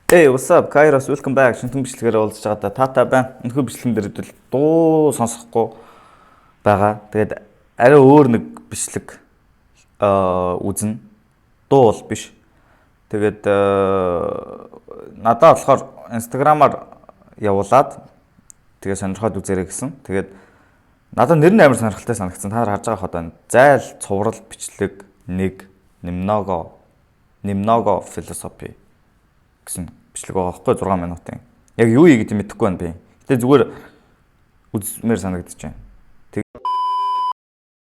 Hey, what's up? Kairos, welcome back. Шинэхэн бичлэгээр уулзж байгаадаа таатай байна. Энэхүү бичлэгэн дээр хэвэл дуу сонсохгүй байгаа. Тэгээд арай өөр нэг бичлэг үзнэ. Дуу бол биш. Тэгээд надаа болохоор Instagram-аар явуулаад тэгээ сонирхоод үзээрэй гэсэн. Тэгээд надад нэр нь амар сонирхолтой санагдсан. Та нар харж байгаа хот байна. Зайл цуврал бичлэг 1 Немного философи гэсэн бичлэг байгаа байхгүй 6 минутын. Яг юу юм гэдэг мэдэхгүй байна би. Гэтэ зүгээр үзмээр санагдаж байна.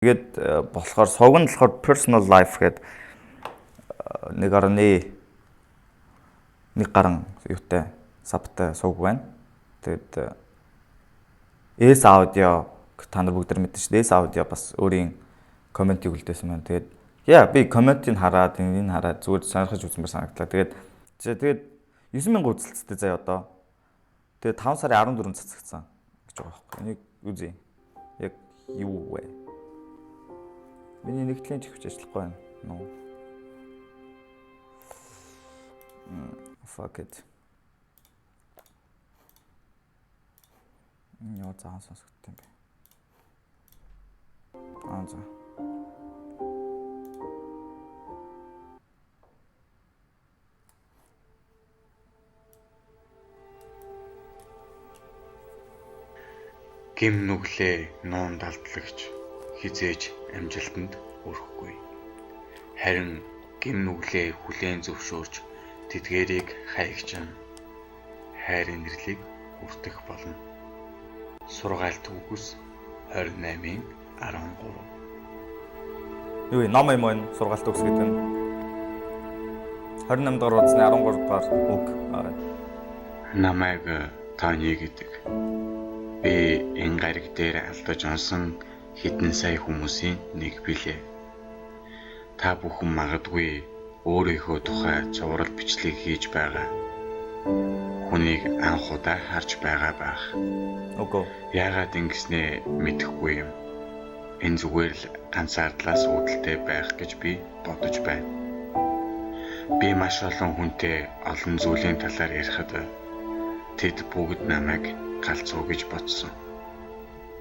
Тэгээд болохоор сувг нь болохоор personal life гэдэг 1.1 гарan юутай сабтай сувг байна. Тэгээд S audio та нар бүгд мэднэ шүү дээ. S audio бас өөрийн комментиг үлдээсэн байна. Тэгээд яа би комментийг хараад энийг хараад зүгээр сонирхож үзмээр санагдлаа. Тэгээд за тэгээд 9000 үзэлттэй заяа одоо. Тэгээд 5 сарын 14-нд цацагдсан гэж байгаа байхгүй. Энийг үзье. Яг юу вэ? Миний нэгдлийн чихвч ажиллахгүй байна. No. Fuck it. Яа заан сонсогдсон юм бэ? Аа за. Гим нүглээ нуун далдлагч хизээж амжилтанд хүрэхгүй. Харин гим нүглээ хүлээн зөвшөөрч тэдгээрийг хаягчин хайрын нэрлийг хүртэх болно. Сургаалт үгс 28-ийн 13. Юу ном юм уу сургаалт үгс гэдэг нь 28 дугаар хуудасны 13 дугаар үг. Намайг Тони гэдэг. Би энэ гариг дээр алдаж онсон хэдэн сая хүмүүсийн нэг билээ. Та бүхэн магадгүй өөрийнхөө тухай цуврал бичлэг хийж байгаа хүнийг анх удаа харж байгаа байх. Үгүй. Яагаад ингэснээ мэдэхгүй юм. Энэ зүгээр л ганцаардлаас үүдэлтэй байх гэж би бодож байна. Би маш олон хүнтэй олон зүйлийн талаар ярихад тэд бүгд намайг галзуу гэж бодсон.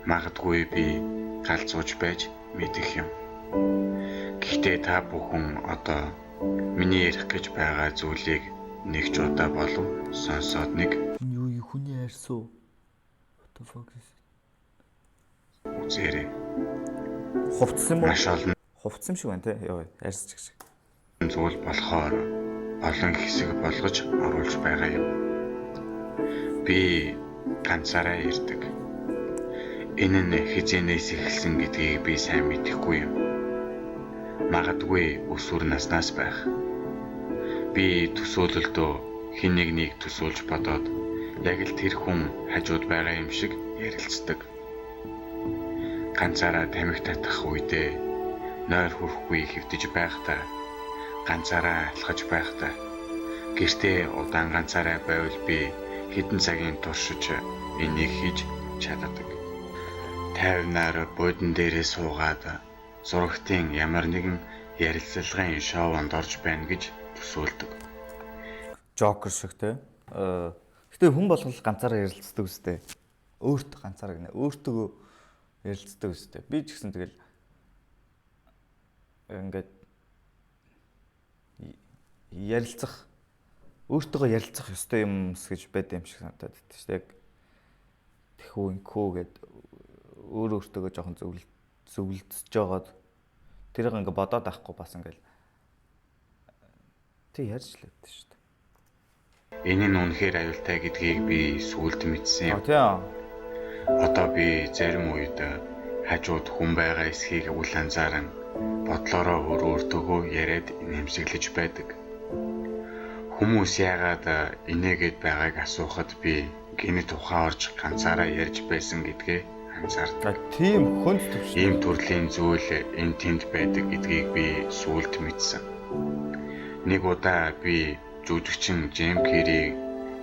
Магадгүй би галзууж байж мэдэх юм. Гэхдээ та бүхэн одоо миний ярих гэж байгаа зүйлийг нэг ч удаа болов сонсоод нэг юу хүний ярьсан? What the fuck is it? Үзээрэй. Хувцсан юм уу? Маш олон хувцсан юм шиг байна те. Йоо, ярьсч гэж. Зүйл болохоор олон хэсэг болгож оруулж байгаа юм. Би ганцаараа ирдэг. Энэ нь хизээнээс эхэлсэн гэдгийг би сайн мэдэхгүй юм. Магадгүй өсвөр наснаас байх. Би төсөөлөлдөө хэн нэгнийг төсөөлж бодоод яг л тэр хүн хажууд байгаа юм шиг ярилцдаг. Ганцаараа тамхи татах үедээ нойр хүрэхгүй хэвтэж байхдаа, ганцаараа алхаж байхдаа, гэртээ удаан ганцаараа байвал би хэдэн цагийн туршиж энийг хийж чаддаг. Тайвнаар буудан дээрээ суугаад зурагтын ямар нэгэн ярилцлагын шоунд орж байна гэж төсөөлдөг. Жокер шиг те. Гэтэ хүн болгол ганцаараа ярилцдаг үстэй. Өөртөө ганцаараа гинэ. Өөртөө ярилцдаг үстэй. Би ч гэсэн тэгэл ингээд ярилцах өөртөөгөө ярилцах ёстой юмс гэж байд юм шиг санагдаад байдаг шүү дээ. Яг тэхүү инхүү гэд өөр өөртөөгөө жоохон зөвлөдөж жагаад тэрийг ингээ бодоод авахгүй бас ингээл тэг ярьж л байдаг шүү дээ. Энэ нь үнэхээр аюултай гэдгийг би сүүлд мэдсэн юм. Тийм. Одоо би зарим үед хажууд хүн байгаа эсхийг үл анзааран бодлороо өөр өөртөөгөө яриад нэмсэглэж байдаг. Хүмүүс яагаад инээгээд байгааг асуухад би гинэт ухаан орж ганцаараа ярьж байсан гэдгээ анзаардаг. Тийм хүнд төвшин. Ийм төрлийн зүйл энэ тэнд байдаг гэдгийг би сүүлд мэдсэн. Нэг удаа би жүжигчин Джим Керри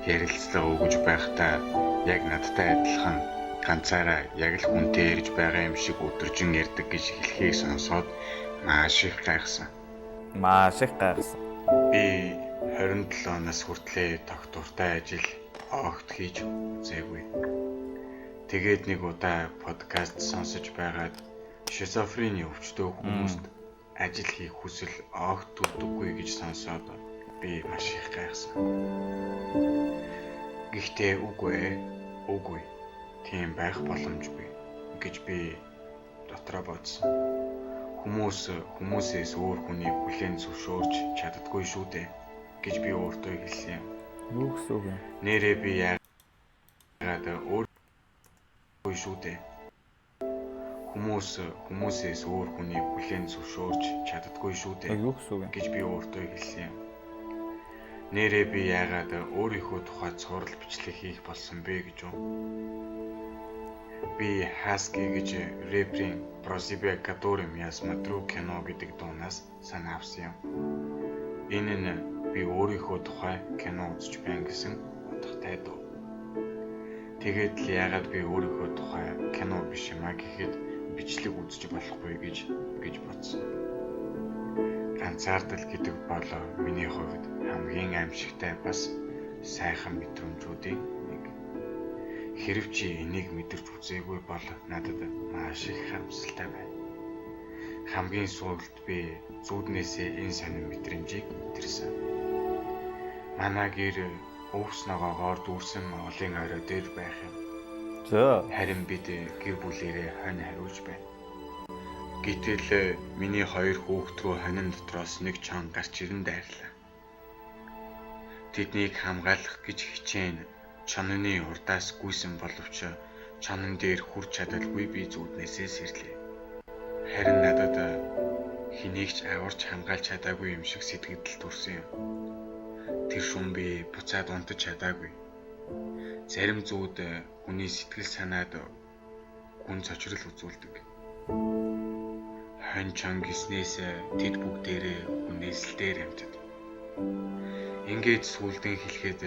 ярилцлага өгөж байхдаа яг надтай адилхан ганцаараа яг л хүнтэй ярьж байгаа юм шиг өдөржин ярьдаг гэж хэлхийг сонсоод маш их гайхсан. Маш их гайхсан. Би 27 нас хүртлээр тогтвортой ажил огт хийж үзээгүй. Тэгээд нэг удаа подкаст сонсож байгаад шизофрени өвчтөй хүмүүст ажил хийх хүсэл огт төрдөггүй гэж сонсоод би маш их гайхсан. Гэхдээ үгүй тийм байх боломжгүй гэж би дотроо бодсон. Хүмүүс хүмүүсээс өөр хүнийг хүлээн зөвшөөрч чаддаггүй шүү дээ гэж би өөртөө хэлсэн юм. Юу гэсэн үг юм? Нэрээ би яагаад өөргүй шүү дээ. Хүмүүс хүмүүсээс өөр хүнийг хүлээн зөвшөөрч чаддаггүй шүү дээ. Яг юу гэсэн үг юм? Гэж би өөртөө хэлсэн юм. Нэрээ би яагаад өөрийнхөө тухай цуврал бичлэг хийх болсон бэ гэж үү? Би Husky гэж рэперийн Просибе Которым я смотрю кино гэдэг дуунаас санаа авсан юм. Энэ нь би өөрийнхөө тухай кино үзэж байна гэсэн утгатай дуу. Тэгээд л яагаад би өөрийнхөө тухай кино биш юм а гэхэд бичлэг үзэж болохгүй гэж бодсон. Ганцаардал гэдэг бол миний хувьд хамгийн аимшигтай бас сайхан мэдрэмжүүдийн нэг. Хэрв чи энийг мэдэрч үзээгүй бол надад маш их харамсалтай байна. Хамгийн сүүлд би зүүднээсээ энэ сонин мэдрэмжийг мэдэрсэн. Манай гэр өвс ногоогоор дүүрсэн уулын орой дээр байх юм. За. Харин бид гэр бүлээрээ хонь хариулж байна. Гэтэл миний хоёр хүүхэд рүү хонин дотроос нэг чон гарч ирэн дайрлаа. Тэднийг хамгаалах гэж хичээн чононы урдаас гүйсэн боловч чонон дээр хүрч чадалгүй би зүүднээсээ сэрлээ. Харин надад хэнийг ч аварч хамгаалж чадаагүй юм шиг сэтгэгдэл төрсөн юм. Тэр шун би буцаад унтаж чадаагүй. Зарим зүүд хүний сэтгэл санаад гүн цочрол үзүүлдэг. Хонь чон гиснээс тэд бүгдээрээ хүнээс л дээр амьтад. Ингээд сүүлдэн хэлэхэд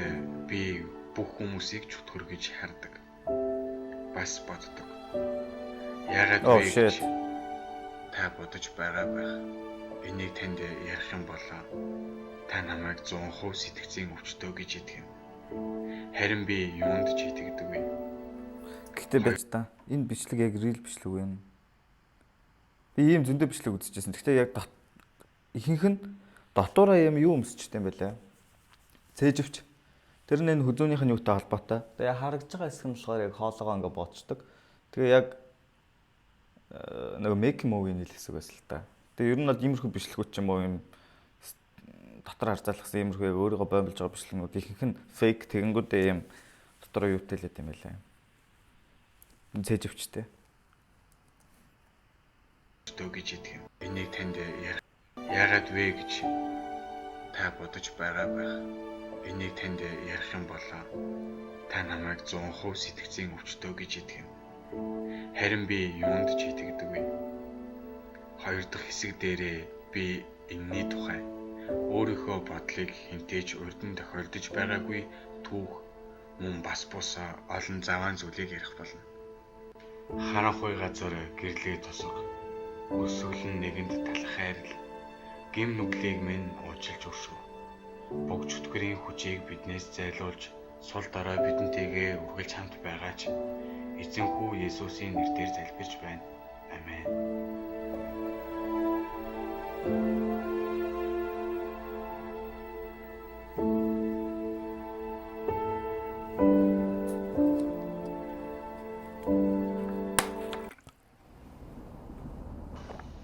би бүх хүмүүсийг чөтгөр гэж хардаг. Бас боддог. Яагаад вэ гэж та бодож байгаа байх. Энийг танд ярих юм бол та намайг 100% сэтгцийн өвчтөө гэж итгэнэ. Харин би юунд ч итгэдэггүй. Гэхдээ байж та энэ бичлэг яг real бичлэг үү юм? Би ийм зөндөө бичлэг үзчихсэн. Гэхдээ яг ихэнх нь дотоороо юм юу өмсчтэй юм бэлээ? Цээжвч. Тэр нь энэ хүзүүнийх нь юутай холбоотой. Тэгээ харагдж байгаа хэсэг нь болохоор яг хоолоогоо ингээ боочдөг. Тэгээ яг нөгөө make movie-ний л хэсэг байсан л та. Тэгээ ер нь бол иймэрхүү бичлэгүүд ч юм уу юм дотор харзаалгасан иймэрхүү яг өөрийгөө боомлж байгаа бичлэгнүүд ихэнх нь fake тэгэнгүүтээ юм дотор юутай л юм байлаа. Цээжвчтэй. Гэж итгэв. Энийг танд ярих. Яагаад вэ гэж та бодож байгаа байх. Энийг танд ярих юм бол та намайг 100% сэтгцийн өвчтөө гэж итгэнэ. Харин би юунд ч итгэдэггүй. Хоёр дахь хэсэг дээрээ би энэний тухай өөрийнхөө бодлыг хинтээж урд нь тохиолдож байгаагүй түүх мөн бас бус олон заваан зүйлийг ярих болно. Харанхуй газар гэрлээ тусга. Өсөглөн нэгэнд талхайрал. Гим нүглийг минь уучлж өршөв. Буг чөтгөрийн хүчийг биднээс зайлуулж сул дорой бидэнтэйгээ үргэлж хамт байгаач эзэн хүү Есүсийн нэрээр залбирч байна. Амен.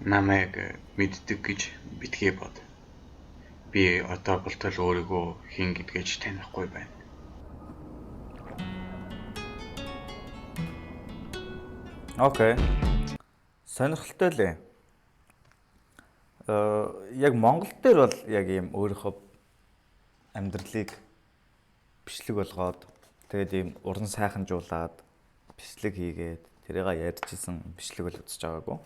Намайг мэддэг гэж битгий бод. Би одоо болтол өөрийгөө хэн гэдгээ ч танихгүй байна. Окей. Сонирхолтой лээ. Яг Монгол дээр бол яг ийм өөрийнхөө амьдралыг бичлэг болгоод тэгээд ийм уран сайханжуулаад бичлэг хийгээд тэрийг ярьжсэн бичлэг бол үзэж байгаагүй.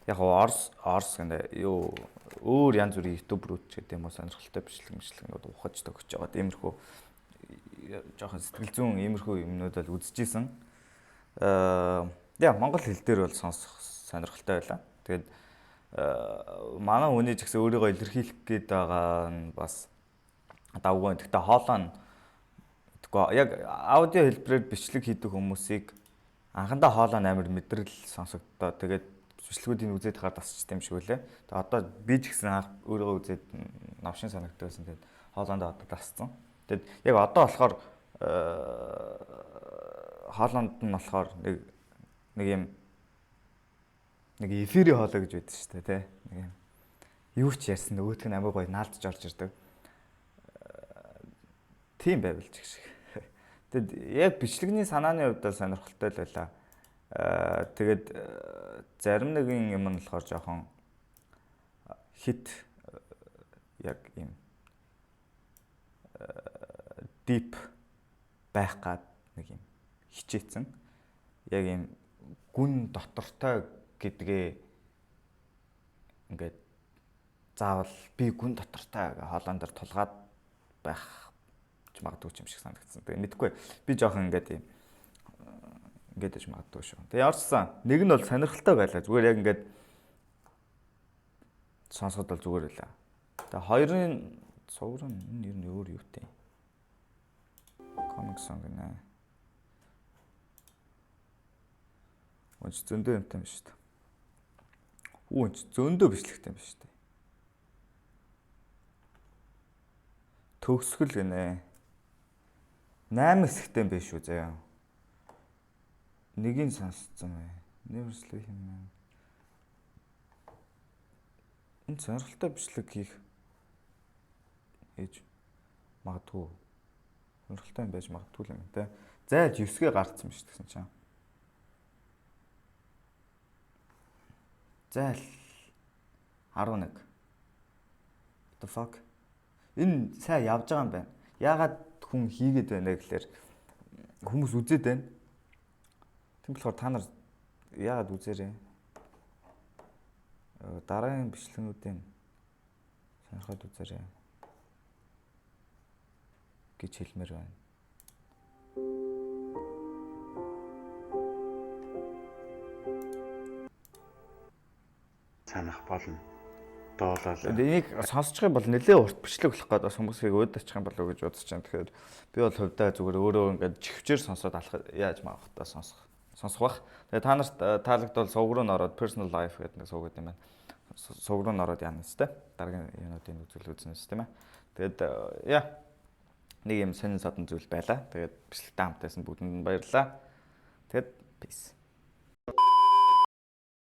Яг Орос гэнэ юу өөр янз бүрийн ютуберүүд ч гэдэг юм уу сонирхолтой бичлэг мичлэгнүүд ухаж төгсөж байгаа. Иймэрхүү жоохон сэтгэл зүйн иймэрхүү юмнууд бол үзчихсэн. Яа Монгол хэл дээр бол сонсох сонирхолтой байлаа. Тэгээд манай хүний ч гэсэн өөрийгөө илэрхийлэх гээд байгаа нь бас Давгүй. Гэхдээ хоолой нь тэгэхгүй яг аудио хэлбэрээр бичлэг хийдэг хүмүүсийг анхандаа хоолой нь амар мэдрэл сонсогдоо. Тэгээд бичлэгүүдийг үзээд хахад тасчт юм шиг үлээ. Тэгээд одоо би ч гэсэн анх өөрийгөө үзээд новшин санагддаг байсан. Тэгээд хоолойндоо одоо тасцсан. Тэгээд яг одоо болохоор хоолойнд нь болохоор нэг юм нэг эфирийн хоолой гэж байдаг шүү дээ, тэ. Нэг юм юу ч ярьсан нөгөөх нь амар гоё наалдж орж ирдэг. Тийм байвал ч шиг. Тэгэд яг бичлэгний санааны хувьд бол сонирхолтой л байлаа. Тэгээд зарим нэгэн юм нь болохоор жоохон хит яг юм deep байх гад нэг юм хичээцэн. Яг юм гүн дотортой гэдгээ ингээд заавал би гүн дотортой гэ хоолойн дээр тулгаад байх ч магадгүй юм шиг санагдсан. Тэгээ мэдгүй би жоохон ингээд юм ингээд аж магадгүй шүү. Тэгээ ямарчсан нэг нь бол сонирхолтой байлаа. Зүгээр яг ингээд сонсоход бол зүгээр байлаа. Тэгээ хоёрын цувран энэ ер нь өөр юутай. Comic song гэнэ. Өнч зөндөө юмтай юм шүү дээ. Өнч зөндөө бичлэгтэй юм шүү дээ. Төгсгөл гинэ. 8 хэсэгтэй юм биш үү заяа. Нэгийг сонсцсон бай. Never sleep юм. Энэ сонирхолтой бичлэг хийх хийж магадгүй. Сонирхолтой юм байж магадгүй юм те. Зайлж 9-гээ гарцсан биш гэсэн чинь. Зайл 11. What the fuck? Энэ сайн явж байгаа юм байна. Яагаад хүн хийгээд байна гэхлээр хүмүүс үзээд байна. Тийм болохоор та нар яагаад үзээрэй? Дараагийн бичлэгнүүдийн сонирхоод үзээрэй гэж хэлмээр байна. Санах болно. Дуулал. Энийг сонсчих юм бол нэлээд урт бичлэг болох гээд бас хүмүүсийг өөд очих юм болов уу гэж бодож байна. Тэгэхээр би бол хувьдаа зүгээр өөрөө ингээд чихвчээр сонсоод алах яаж магах та сонсох бах. Тэгээ та нарт таалагдвал сувг руу н ороод personal life гэдэг нэг сувг гэдэг юм байна. Сувг руу н ороод яана тест. Дараагийн юмнуудын үзэл үзнэ тест тийм ээ. Тэгээд яа нэг юм сонин садан зүйл байлаа. Тэгээд бичлэгтэй хамт байсан бүгдэнд нь баярлалаа. Тэгээд peace.